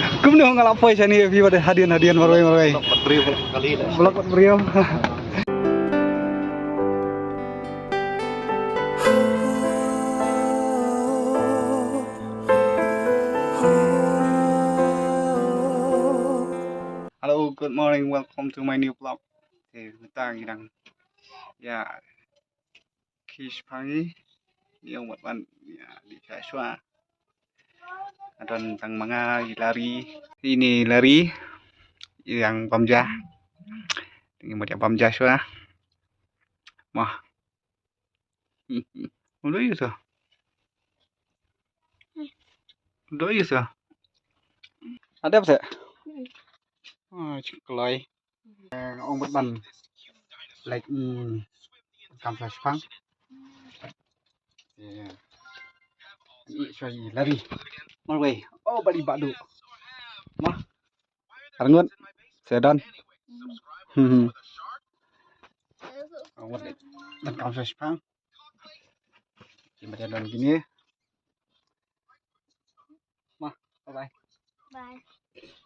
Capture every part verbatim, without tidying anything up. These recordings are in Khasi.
Kumno nga la poi shane phi bad hadien hadien marwei marwei. Vlog bad briew, vlog bad briew. Hello, good morning, welcome to my new vlog. Te mynta ngi dang ïa ki shipang ngi, ngi ong bad ban ïa dih shuwa. Don tang ma nga i Lari, ine i Lari, i dang bam ja. Ngi mut ïa bam ja shuwa. Mah. Udah ïa sa. Udah ïa sa. Ada apa sih? Ah, cik kelai. Eh, ong bad ban. Like, hmm, kam sa shipang. Yeah. Ni shwa i Lari. Marwei. Oh, bad i Badu. Mah. Arngut. Sedan. Hmm. Ong bad ban kam sa shipang. Ki mata don kine. Mah, bye bye. Bye.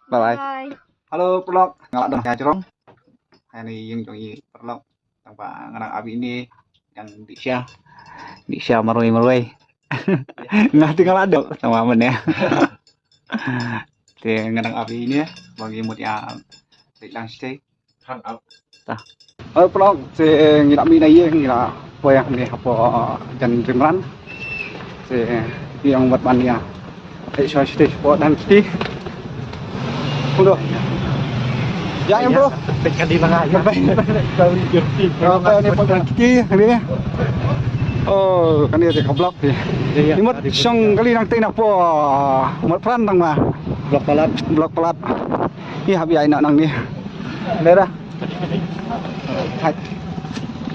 Bye bye. Bye. Hello, vlog. Nga la don ha jrong. Ha ine i ïing jong i vlog. Tang ba nga dang ap ine, dang dih sha. Dih sha marwei marwei. Nga te nga la don tang ba mynne. Te nga dang ap ine, ba ngi mut ïa leit lang shatei. Ta. Hello vlog, te ngi la mih na ïing, ngi la poi hangne hapoh jan Dreamland. Te ngi ong bad ban ïa leit shuwa shatei shapoh Dankiti. Kumno? Ïa, ïa, bro. Peit kane la nga ïa. Oh, kane hapoh Dankiti kane. Oh, kane te ka block te. Ïa, ïa. Ni mut shong kali nangtei napoh Motphran tang ma. Block palat. Block palat. Ïa, hap ïaid noh nangne. Leh da. Hai.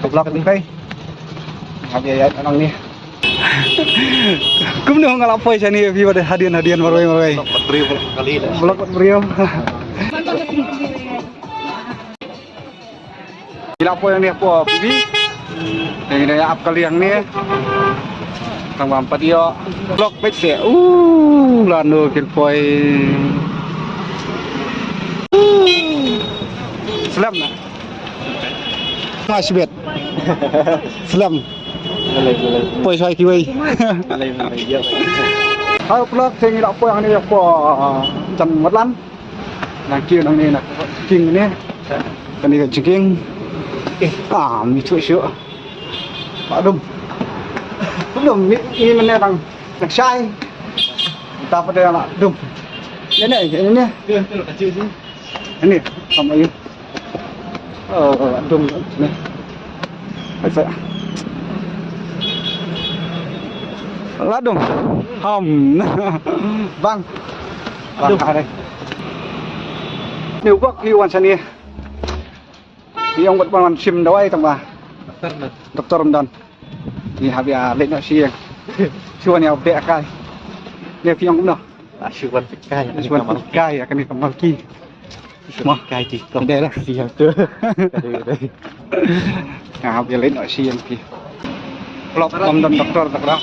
Ka block nangtei. Hap ïaid noh nangne. Kumno nga la poi shane phi bad hadien hadien marwei marwei. Vlog bad briew, vlog bad briew. Ngi la poi hangne hapoh P B. Te ngi dang ïa ap kali hangne. Tang ba ym pat ïoh. Vlog beit seh. Uh, lano kin poi. Slem na. Ma shibet. Slem. Poi shai kiwei. Hello vlog, te ngi la poi hangne hapoh, uh, jan Watlan. Nang kiew nangne na king ne. Kane ka jingkieng. Eh, ah, mi chuh shuh. Ba dum. Dum mi, mi mane dang, dang shai. Ta pa de la dum. Ne ne ne. Ini sama ini. Oh, dum ne. Asa. La dum. Ham. Bang. Bang are. Ni u bok ni wan shane. Ki ong bad ban wan shim dawai tang ba. Doktor ym don. Doktor ym don. Ngi hap ïa leit noh sha ïing. Shu wan ïa beh kai. Ngi ki ong kumno? Ah, shu wan peit kai. Shu wan peit kai ïa kane ka malki. Shu wan peit kai ti. Dei lah. Siang tu. Dei, dei. Ngi hap ïa leit noh sha ïing ki. Vlog ym don doktor ta ka daw.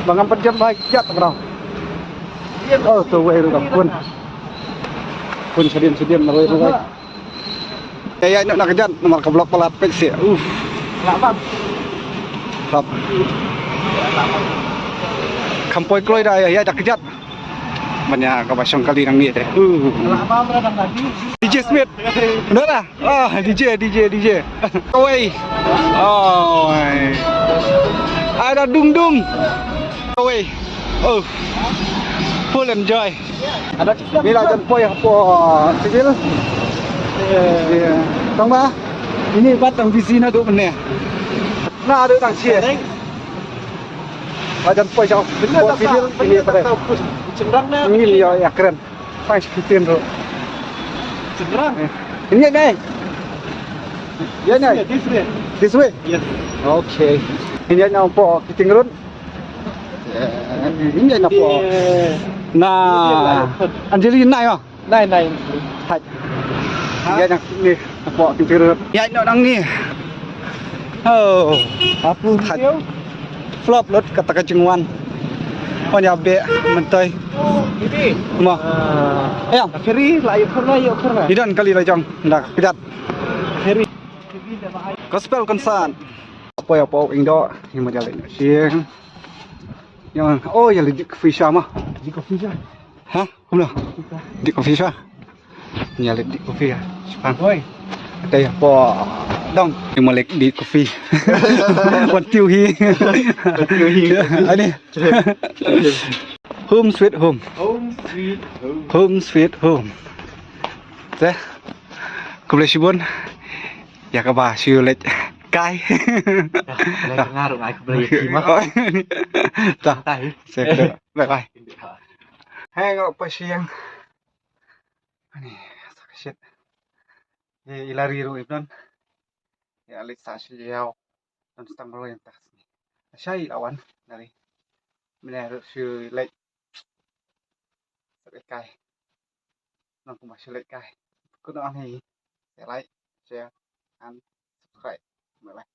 Ba ngam pat jem ba ïa ta ka daw. Oh, to wei ruh ka pun. Pun shadien shadien marwei marwei. Ïa, ïa, noh na kjat, namar ka vlog palat peit seh. Uf. Lah bang. Lap. Kham poi kloi da, ïa, ïa, da kjat. Ban ïa kaba shong kali nangne te. Uh. Lah bang, bra, dang tadi. D J Smith. Bener lah? Ah, D J, D J, D J. Oi. Oi. Ada dung dung. Oi. Oh. Full enjoy. Ngi la jan poi hapoh, uh, civil. Ïa. Tang ba? Ini pat tang busy naduh mynne. Naduh tang sha. La jan poi sha hapoh civil, ini pat. Ngi ïa, ïa kren. Tang sha Kitin ruh. Ini ïa nai. Ïa nai. This way. This way? Yes. Okay. Ini ïa nai hapoh Kitin ruh. Eh, ini ïa nai hapoh. Na Anjali nai ma. Nai, nai. Hai. Ïa nang ni, hapoh Kitin ruh. Ïa noh nangne. Oh. Apu hai. Vlog lut kata ka jingwan. Wan ïa beh mynta. Mo. Ayang. Ferry la ïoh ferry, ïoh ferry. Idan kali la jong da kidat. Ferry. Gospel concert. Apoy apoy ing do. Ing ma jale. Siang. Yang oh ya le dik fisha ma. Dik fisha. Ha? Kumno? Dik fisha. Nya le dik fisha. Sepang. Oi. Ate po dong. Ing ma le dik fisha. Wan tiu hi. Wan tiu hi. Ani. Home sweet home. Home sweet home. Home sweet home. Te. Khublei shibun. Ïa kaba shu leit kai. Leit nga ruh ngai khublei ïa ki ma. Oh. Ta. Tai. Bye bye. Hang out pa siang. Ani, sa ka shit. Ye ilari ruh ibnan. Ïa leit sa shi ïaw. Don stang bro yang tas. Shai la wan nari. Mene ruh shu leit. Sa leit kai. Nang kuma shu leit kai. Kut nang hi. Like, share, and subscribe. Bye bye.